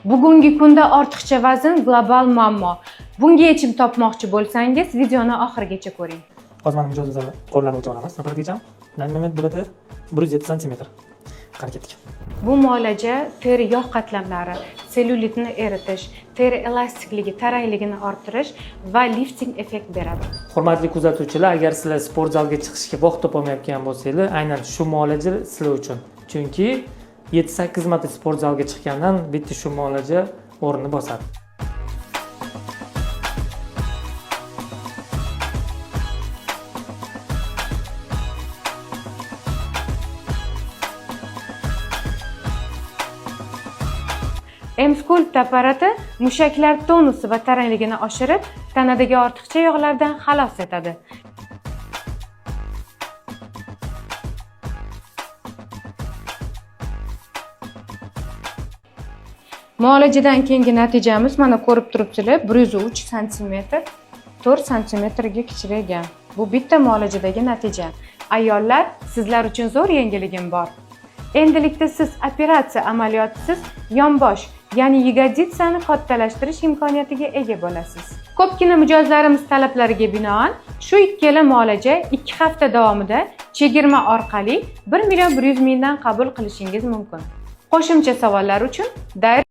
Bugungi kunda ortiqcha vazn global muammo. Bunga yechim topmoqchi bo'lsangiz, videoni oxirigacha ko'ring. Hozir mana mijozimizni qo'llarini o'lchab olamiz. Apparatgacha. На момент bo'ladi 107 santimetr. Qani, ketdik. Bu muolaja teri yog' qatlamlari, sellyulitni eritish, teri elastikligi, tarangligini orttirish va lifting effekt beradi. Hurmatli kuzatuvchilar, agar sizlar sport zalga chiqishga vaqt topolmayotgan bo'lsanglar, aynan shu muolaja sizlar uchun. Chunki 7-8 marta sport zalga chiqqandan bitta shu muolaja o'rnini bosadi. M-Sculpt apparati mushaklar tonusi va tarangligini oshirib, tanadagi ortiqcha yog'lardan xalos etadi. Muolajadan keyingi natijamiz, mana, ko'rib turibsizlar, 103 santimetr 4 santimetrga kichraygan. Bu bitta muolajadagi natija. Ayollar, sizlar uchun zo'r yangiligim bor. Endilikda siz operatsiya amaliyotisiz yonbosh, ya'ni ягодица ni kattalashtirish imkoniyatiga ega bo'lasiz. Ko'pgina mijozlarimiz talablariga binoan shu ikkala muolaja 2 hafta davomida chegirma orqali 1 million 100 mingdan qabul qilishingiz mumkin. Qo'shimcha savollar uchun direct